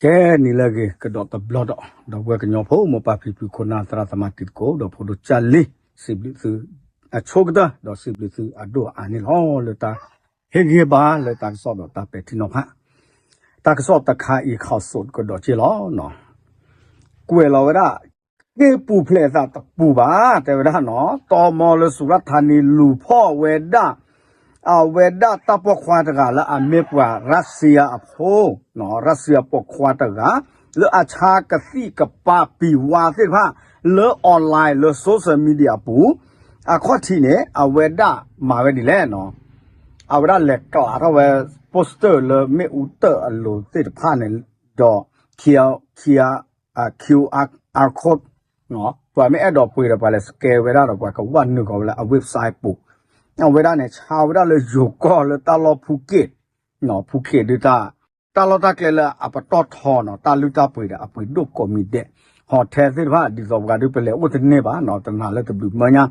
ကဲ နံၤလၢအဂ့ၤ ကဒီးတဘျီဒီး ဒီပုၢ်ဝဲၢ်ကညီဖိ မိၢ်ပၢ်ဖံဖု ခိၣ်နၢ်သရၣ်သမါတံၤသကိး ဒီးဖိဒိၣ်ကၢ်လံၤ စံးဘျုးသုအဆိကတၢၢ် ဒီးစံးဘျုးသုအဒိၣ်အါန့ၣ်လီၤ. လၢတၢ်ဟ့ၣ်ဂံၢ်ဟ့ၣ်ဘါ လၢတၢ်ကစီၣ်ဒီးတၢ်ပဲာ်ထံနီၤဖး တၢ်ကစီၣ်တခါအံၤ ခီၣ်စိးကဒီးက့လီၤ. ကွဲးလီၤဝဲဒၣ် က့ၢ်ပူၤဖျဲးသးတပူၤဘၣ် တဲဝဲဒၣ်နီၤ တီမီလၢစူၤရၣ်ထါနံၤလူၤဖီၣ်ဝဲဒၣ် အဝဲဒၣ်တၢ်ပိာ်ခွါတဂၤလၢအမ့ၢ်ပှၤရၢစံယါအဖိ ရၢစံယါပိာ်ခွါတဂၤ လၢအဆါကသံၣ်ကပၤပံၤဝါသ့ၣ်တဖၣ် လၢ online လၢ social media အပူၤ အခီၣ်ထံးန့ၣ် အဝဲဒၣ်မၤဝဲဒ်လဲၣ်နီၤ အဝဲဒၣ်လဲၤကျးထီၣ်ဝဲ poster လၢမ့ၣ်အူတၢၣ်အလိၤသ့ၣ်တဖၣ်န့ၣ် ဒီး QR QR code ပှၤမ့ၢ်အဲၣ်ဒိးပှ့ၤဒီး ပှၤလဲၤ scan ဝဲဒၣ်ဒီး ပှၤကဝၢ်နုာ်ဃီၤဝဲလၢအ website ပူၤ အဝဲဒၣ်န့ၣ် ဆါဝဲဒၣ်လၢယိၤကီၢ်လၢတၢ်လီၢ်ဖူက့ၣ် ဖူက့ၣ်ဒုးတၢ် တၢ်လီၢ်တၢ်ကျဲလၢအပတီၢ်ထီနီၤ တၢ်လုၢ်တၢ်ပှ့ၤဒီးအပှ့ၤဒိၣ်ကိးမံၤဒဲး hotel သ့ၣ်တဖၣ် ဒ်သိးပှၤဒုးပလဲၤအိၣ်တန့ၢ်ဘၣ်နီၤ တနၤလၢတဘျုးမၢညါ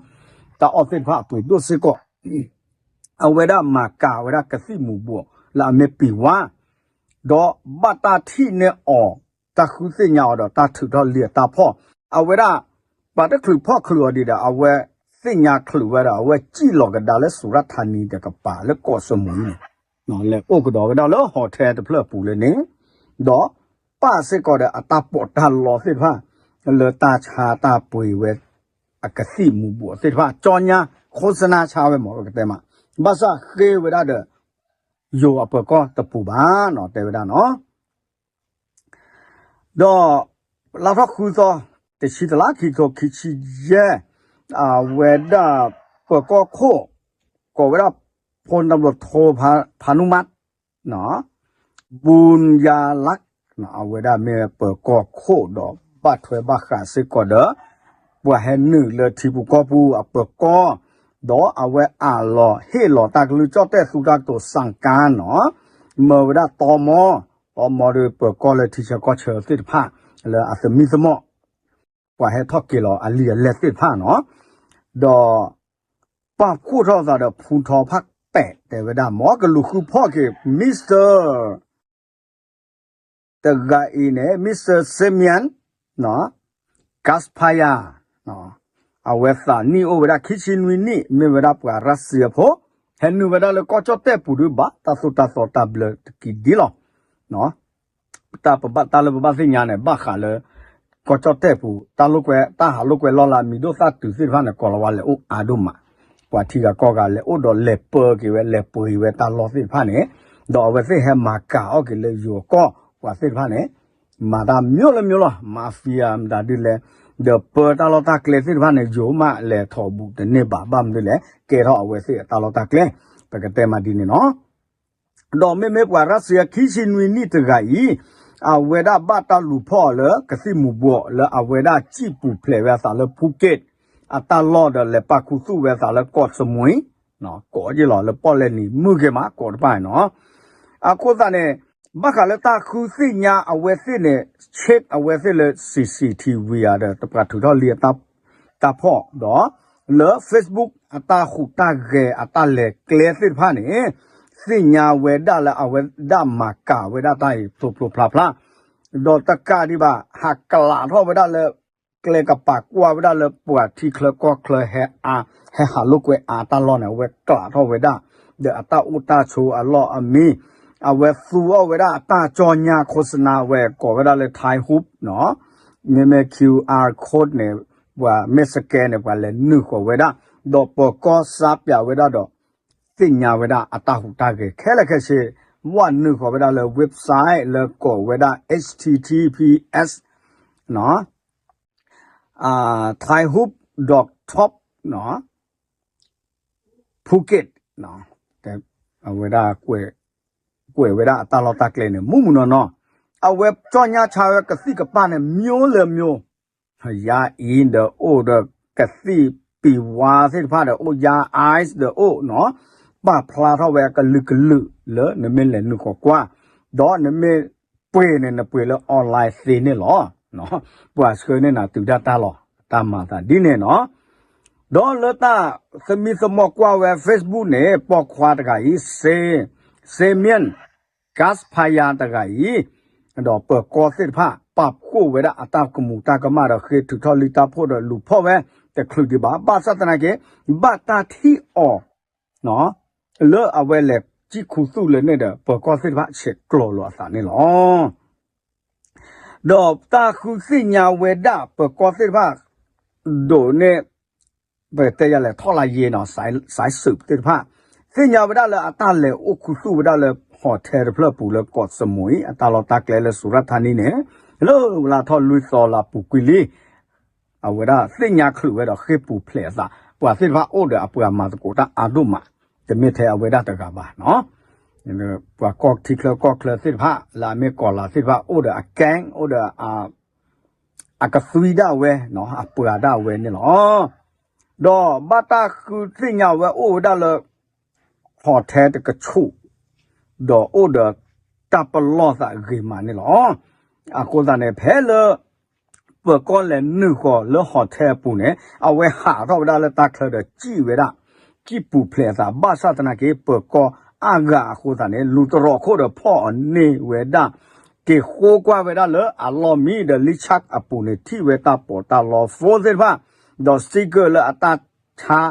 တၢ်အီၣ်သ့ၣ်တဖၣ်အပှ့ၤဒိၣ်စ့ၢ်ကီး အဝဲဒၣ်မၤကၤဝဲဒၣ်ကသံၣ်မူၤဘှီးလၢအမ့ၢ်ပံၤဝါ ဒီးဘၣ်တၢ်ထံၣ်န့ၢ်အီၤ တၢ်ဃုသ့ၣ်ညါအီၤဒီးတၢ်ထုးထီၣ်လံာ်အတၢ်ဖီၣ် အဝဲဒၣ် ပှၤတချုးဖီၣ်ချုးအီၤဒံးဒီး အဝဲသ့ၣ်ညါချုးဝဲဒီး အဝဲစံၣ်လီၤကဒါလၢစူၤရၣ်ထါနံၤတကပၤလၢကီးစမူၤန့ၣ် လဲၤအိၣ်ကဒီးဝဲဒၣ်လၢ hotel တဖျၢၣ်အပူၤလၢန့ၣ် ဒီးပာ်စ့ၢ်ကီးဒီးအတၢ်ပီးတၢ်လီသ့ၣ်တဖၣ် လၢတၢ်ဆါတၢ်ပှ့ၤဝဲ အကသံၣ်မူၤဘှီးသ့ၣ်တဖၣ် ကၠီညါ ခိစနါ ဆါဝဲမ့ၢ်ပကတဲမး ဘၣ်ဆၣ်ဃ့ဝဲဒၣ်ဒီး ယိၤအပၢၤကီၢ်တပူၤဘၣ်နီၤ တဲဝဲဒၣ်နီၤ ဒီး လါထီၣ်ဃုသီ တဆံတလါ ခံကထိခံဆံယဲၢ် အဝဲဒၣ်ပၢၤကီၢ်ခိၣ် ကိးဝဲဒၣ် ဖိနဘျိထိ ဖါနူမး ဘုၣ်ယါလး အဝဲဒၣ်မ့ၢ်ပၢၤကီၢ်ခိၣ်ဒီးဘၣ်ထွဲဘၣ်ဃးစ့ၢ်ကီးဒီး ပှၤဟဲနုာ်လၢထံပူၤကီၢ်ပူၤအပၢၤကီၢ် ဒီးအဝဲအးလီၤဟ့ၣ်လီၤတၢ်ကလုၢ်ကၠီၣ်တဲၣ်သူတၢ်ကတိၤစၣ်ကါနီၤ မၢဝဲဒၣ်တီမီ တီမီဒီးပၢၤကီၢ်လၢထံဆၢကီၢ်ဆၢသ့ၣ်တဖၣ် လၢအသမံသမိး ပှၤဟဲထီၣ်က့ၤလီၤအလံာ်အလဲၢ်သ့ၣ်တဖၣ်နီၤ ဒီး ပာ်ဖှိၣ်ထီၣ်သးဒီးဖူထီဖးပဲး တဲဝဲဒၣ် မ်ကလူၤဃုဖီၣ်က့ၤ Mister တဂၤအံၤန့ၣ် Mister Semyon Gaspar ယါ အဝဲသးနံၣ်အိၣ်ဝဲဒၣ်ခံဆံနွံနံၣ် မ့ၢ်ဝဲဒၣ်ပှၤရၢစံအဖိ ဟဲနုာ်ဝဲဒၣ်လၢကီၢ်ကၠီၣ်တဲၣ်ပူၤဒုးဘၣ် တၢ်သိၣ်တၢ်သီတၢ်ဘျၢတက့ၢ်ဒ်လီၤ. တၢ်ပဘၣ် တၢ်လၢပဘၣ်သ့ၣ်ညါန့ၣ် ဘၣ်ဃးလၢ ကီၢ်ကၠီၣ်တဲၣ်ပူၤ တၢ်လိာ်ကွဲ တၢ်ဟးလိာ်ကွဲလီၢ်လၢအမံၤဒိၣ်သၣ်တုၤသ့ၣ်တဖၣ်န့ၣ် ကိးလီၤဝဲလဲၤအိၣ်အါဒိၣ်မး, ပှၤထံဂၤကီၢ်ဂၤလဲၤအိၣ်ဒီးလဲၤပၢက့ၤဝဲ လဲၤပှ့ၤဝဲတၢ်လီၢ်သ့ၣ်တဖၣ်န့ၣ်, ဒီးအဝဲသ့ၣ်ဟဲမၤကၤအီၣ်က့ၤလၢယိၤကီၢ် ပှၤသ့ၣ်တဖၣ်န့ၣ် မၤတၢ်မျိးလၢမျိးလီၤ, mafia မတၤဒ်လဲၣ်, ဒီးပၢတၢ်လီၢ်တၢ်ကျဲသ့ၣ်တဖၣ်န့ၣ် ယိၤမးလဲၤထီၣ်ဘူးတန့ၢ်ဘၣ် ဘၣ်မနုၤလဲၣ် ကဲထီၣ်အဝဲသ့ၣ်အတၢ်လီၢ်တၢ်ကျဲ, ပကတဲမးဒ်န့ၣ်နီၤ. ဒီးမ့မ့ၢ်ပှၤရၢစံခံဆံနွံနံၣ်တဂၤအံၤ, အဝဲဒၣ်ဘၣ်တၢ်လူၤဖီၣ်အီၤလၢကသံၣ်မူၤဘှီးလၢအဝဲဒၣ်စံၣ်ပူၤဖျဲးဝဲအသးလၢဖူက့ၣ် အတၢ်လီၢ်ဒီးလဲၤပာ်ခူသူၣ်ဝဲအသးလၢကီးစမူၤ, ကိးက့ၤလီၤလၢပီၣ်လဲၣ်နံၤမုၢ်ဂ့ၤမးကိးတဖၣ်န့ၣ်နီၤ. အဃိသတးန့ၣ် ဘၣ်ဃးလၢတၢ်ဃုသ့ၣ်ညါအဝဲသ့ၣ်န့ၣ် check အဝဲသ့ၣ်လၢ CCTV ဧါဒီး တပှၤထုးထီၣ်လံအတၢ်ဖီၣ်ဒီး လၢ Facebook အတၢ်ဟူးတၢ်ဂဲၤအတၢ်လဲၤကျဲသ့ၣ်တဖၣ်န့ၣ် သ့ၣ်ညါဝဲဒၣ်လၢအဝဲဒၣ်မၤကၤဝဲဒၣ်တၢ်အံၤဖျိဖျိဖျါဖျါ, ဒီးတကးဒံးဘၣ် ဟးကျးထီၣ်ဝဲဒၣ်လၢ ကျဲကပာ်ကွၢ်ဝဲဒၣ်လၢပှၤထံချၢကီၢ်ချၢဟဲအါ, ဟဲဟးလိာ်ကွဲအါတၢ်လီၢ်န့ၣ် အဝဲကျးထီၣ်ဝဲဒၣ် ဒီးအတၢ်အိၣ်တၢ်ဆိးအလီၢ်အမံၤ, အဝဲသူအီၣ်ဝဲဒၣ်အတၢ်ကၠီညါခိစနါဝဲကိးဝဲဒၣ်လၢ Thai Hood နီၤ, မ့မ့ၢ် QR code န့ၣ် ပှၤမ့ၢ် scan န့ၣ် ပှၤလဲၤနုာ်ဃီၤဝဲဒၣ်, ဒီးပၢၤကီၢ်စါပၠးဝဲဒၣ်ဒီး သ့ၣ်ညါဝဲဒၣ်အတၢ်ဟူးတၢ်ဂဲၤခဲလၢာ်ခဲဆ့, ဝဲနုာ်ဃီၤဝဲဒၣ်လၢ website လၢကိးဝဲဒၣ် H T T P S နီၤ Thai Hood dot top နီၤ Phuket အဝဲဒၣ် ကွဲးဝဲဒၣ်အတၢ်လီၢ်တၢ်ကျဲန့ၣ် မူးမူးနီၢ်နီၢ်, အဝဲကၠီညါဆါဝဲကသံၣ်ကပၤန့ၣ် မျိးလၢမျိး ယါအံၤဒီးအိၣ်ဒီးကသံၣ်ပံၤဝါသ့ၣ်တဖၣ်ဒီးအိၣ်, ယါ ice ဒီးအိၣ်နီၤ, ပာ်ဖျါထီၣ်ဝဲအကလုာ်ကလုာ်လၢနမ့ၢ်လဲၤနုာ်ဃီၤကွၢ်, ဒီးနမ့ၢ်ပှ့ၤန့ၣ် နပှ့ၤလၢ online သ့န့ၣ်လီၤ. ပှၤဆှၢန့ၢ်နၤတုၤဒၣ်တၢ်လီၤ, တၢ်မၤသးဒ်န့ၣ်နီၤ. ဒီးလၢတၢ်သမံသမိးကွၢ်ဝဲ Facebook န့ၣ် ပိာ်ခွါတဂၤအံၤ စ့မၠ့ၣ် ကၢ်ဖးယါတဂၤအံၤ, ဒီးပၢၤကီၢ်သ့ၣ်တဖၣ် ပာ်ဖှိၣ်ဝဲဒၣ်အတၢ်ကမူၤတၢ်ကမၣ်ဒီးဃ့ထုးထီၣ်လံာ်တၢ်ဖှိၣ်ဒီးလူၤဖီၣ်ဝဲတချုးဒံးဘၣ်. ဘၣ်ဆၣ်သနာ်က့ ဘၣ်တၢ်ထံၣ်အီၤ လၢအဝဲလဲၤစံၣ်ခူသူၣ်လၢန့ၣ်ဒီး ပၢၤကီၢ်သ့ၣ်တဖၣ်ဆဲးကျိးလိာ်အသးန့ၣ်လီၤ. ဒီးတၢ်ဃုသ့ၣ်ညါဝဲဒၣ်ပၢၤကီၢ်သ့ၣ်တဖၣ် ဒိးန့ၢ် ပတဲယၤလဲၤထီၣ်လၢယ့ၤနီၤ စဲးစူးသ့ၣ်တဖၣ် သ့ၣ်ညါဝဲဒၣ်လၢအတၢ်လဲၤအိၣ်ခူသူၣ်ဝဲဒၣ်လၢ hotel တဖျၢၣ်ပူၤလၢကီးစမူၤအံၤ အတၢ်လီၢ်တၢ်ကျဲလၢစူၤရၣ်ထါနံန့ၣ် လၢဝဲလၢထီၣ်လွံၢ်သီလါပူၤကွံာ်လံ အဝဲဒၣ်သ့ၣ်ညါချုးဝဲဒီးဃ့ၢ်ပူၤဖျဲးအသး ပှၤသ့ၣ်တဖၣ်အိၣ်ဒီးအပှၤမၤသကိးတၢ်အါဒိၣ်မး တမ့ၢ်ထဲအဝဲဒၣ်တဂၤဘၣ်နီၤ ပှၤကီၢ်ထံချၢကီၢ်ချၢသ့ၣ်တဖၣ် လၢအမ့ၢ်ကီးလၤသ့ၣ်တဖၣ် အိၣ်ဒီးအ gang အိၣ်ဒီး အကသွံဒၣ်ဝဲ အပှၤဒၣ်ဝဲန့ၣ်လီၤ. ဒီးဘၣ်တၢ်ဃုသ့ၣ်ညါဝဲအိၣ်ဝဲဒၣ်လၢ hotel တကဆူး ဒီးအိၣ်ဒီးတၢ်ပလီၢ်သးဂ့ၤမးန့ၣ်လီၤ. အဃိသတးန့ၣ် ဖဲလၢ ပၢၤကီၢ်လဲၤနုာ်ဃီၤလၢ hotel အပူၤန့ၣ် အဝဲဟးထီၣ်ဝဲဒၣ်လၢတၢ်ချၢဒီးစံၣ်ဝဲဒၣ် စံၣ်ပူၤဖျဲးအသး ဘၣ်ဆၣ်သနာ်က့ ပၢၤကီၢ်အါဂၤအဃိသတးန့ၣ် လူၤတရီးခိၣ်ဒီးဖီၣ်အီၤန့ၢ်ဝဲဒၣ် က့ၤဃိကွၢ်ဝဲဒၣ်လၢအလီၢ်မံဒီး လံာ်ဆၣ်အပူၤန့ၣ် ထံၣ်ဝဲတၢ်ပီးတၢ်လီ phone သ့ၣ်တဖၣ် ဒီး sticker လၢအတၢ်ဆါ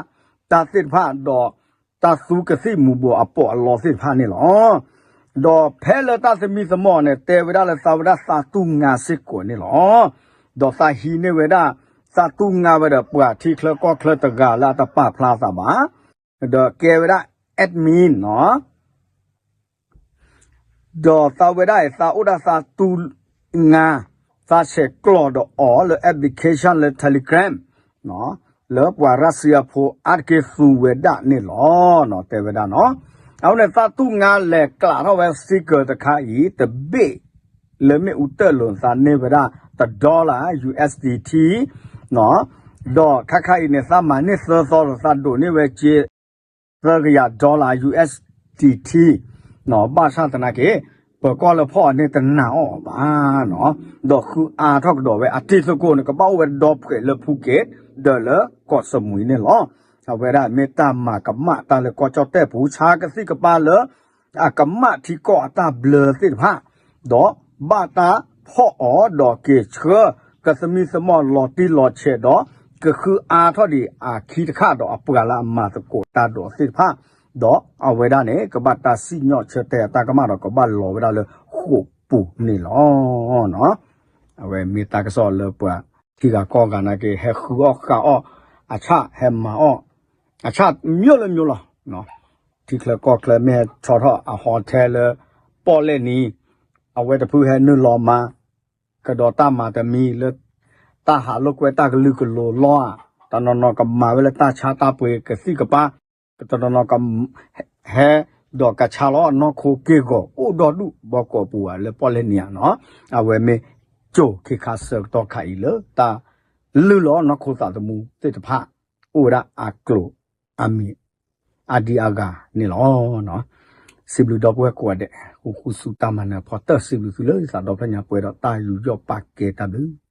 တၢ်သ့ၣ်တဖၣ် ဒီးတၢ်သူကသံၣ်မူၤဘှီးအပီးအလီသ့ၣ်တဖၣ်န့ၣ်လီၤ. ဒီးဖဲလၢတၢ်သမံသမိးန့ၣ် တဲဝဲဒၣ်လၢသးဝဲဒၣ်သးတူၢ်ငါစ့ၢ်ကီးန့ၣ်လီၤ. ဒီးသးဟံးန့ၢ်ဝဲဒၣ် သးတူၢ်ငါဝဲဒီးပှၤထံချၢကီၢ်ချၢတဂၤလၢအတပာ်ဖျါသးဘၣ် ဒီးကဲဝဲဒၣ် admin နီၤ ဒီးသးဝဲဒၣ်အံၤ သးအိၣ်ဒၣ်သးတူၢ်ငါ သးဆဲးကျိးဒီးအီၤလၢ application လၢ Telegram လၢပှၤရၢၡံအဖိအါတက့ၢ်သူဝဲဒၣ်န့ၣ်လီၤ တဲဝဲဒၣ်နီၤ. အဃိန့ၣ် သးတူၢ်ငါလဲၤကျးထီၣ်ဝဲ sticker တခါအံၤ တဘ့ၣ် လၢမ့ၣ်အူတၢၢ်လိာ်သးန့ၢ်ဝဲဒၣ် တ dollar U S D T ဒီးခါခါအံၤန့ၣ် သးမၤန့ၢ်သၢသီဒီးသးဒိးန့ၢ်ဝဲက့ သၢကယၤ dollar U S D T ဘၣ်ဆၣ်သနာ်က့ ပၢၤကီၢ်လၢဖီၣ်အီၤန့ၣ်တနာ်အီၤဘၣ်နီၤ ဒီးဃုအါထီၣ်ကဒီးဝဲအတံၤသကိးန့ၣ် ကဘၣ်အိၣ်ဝဲဒီဖှဲးလၢဖူက့း ဒီးလၢကီးစမူၤအံၤန့ၣ်လီၤ. အဝဲဒၣ်မ့ၢ်တၢ်မၤကမၣ်တၢ်လၢကီၢ်ကၠီၣ်တဲၣ်ပူၤ ဆါကသံၣ်ကပၤလၢ အကမၣ်ထံကီၢ်အတၢ်ဘျၢသ့ၣ်တဖၣ် ဒီးဘၣ်တၢ်ဖီၣ်အီၤဒီးက့ၤဆှၢ ကသမံသမိးလီၤတံၢ်လီၤဆဲးဒီး ကဃုအါထီၣ်ဒံးအခံတခါဒီးအပှၤလၢအမၤသကိးတၢ်ဒီးသ့ၣ်တဖၣ် ဒီးအဝဲဒၣ်န့ၣ် ကဘၣ်တၢ်စံၣ်ညီၣ်ဆၢတဲာ်အတၢ်ကမၣ်ဒီးကဘၣ်လီၤဝဲဒၣ်လၢဃိာ်ပူၤန့ၣ်လီၤ. အဝဲမ့ၢ်တၢ်ကစီၣ်လၢပှၤထံဂၤကီၢ်ဂၤနာ်က့ ဟဲဃုအီၣ်ဃုအီၣ် အဆၣ်ဟဲမၤအီၣ် အဆၣ်မျိုးလၢမျိုးလီၤ. ထံချၢကီၢ်ချၢမ့ၢ်ဟဲထီထီၣ်အ hotel လၢပီၣ်လဲၣ်နံၤ အဝဲတဖုဟဲနုာ်လီၤမၤ ကဒီးတၢ်မၤတမံၤလၢ တၢ်ဟးလိာ်ကွဲတၢ်ကလုာ်ကလိာ်လီၤဧါ တနီၤနီၤကမၤဝဲလၢတၢ်ဆါတၢ်ပှ့ၤကသံၣ်ကပၤ တနီၤနီၤက ဟဲ ဒီးကဆါလီၤနီၢ်ခိက့ၢ်ဂီၤ အိၣ်ဒီဒူၣ်ဘီကီးပူၤဧါလၢပီၣ်လဲၣ်နံၤဧါနီၤ အဝဲမ့ၢ် ကၠိၤခ့ခါဆၢကတီၢ်ခါအံၤလၢ တၢ်လုၢ်လီၤနီၢ်ခိသးသမူသ့ၣ်တဖၣ် အိၣ်ဝဲဒၣ်အကျိၤအမံၤ အဒံအဂၤန့ၣ်လီၤ. စံးဘျုးဒီပုၢ်ဝဲၢ်ကိးဂၤဒဲး ဃူဃူဆူတၢ်မၤနၢၤဖီတၢၢ်စံးဘျုးသုလၢသးဒီဖျၢၣ်ညါပှဲၤဒီးတၢ်ယူးယီၣ်ပာ်ကဲတၢ်ဘျုး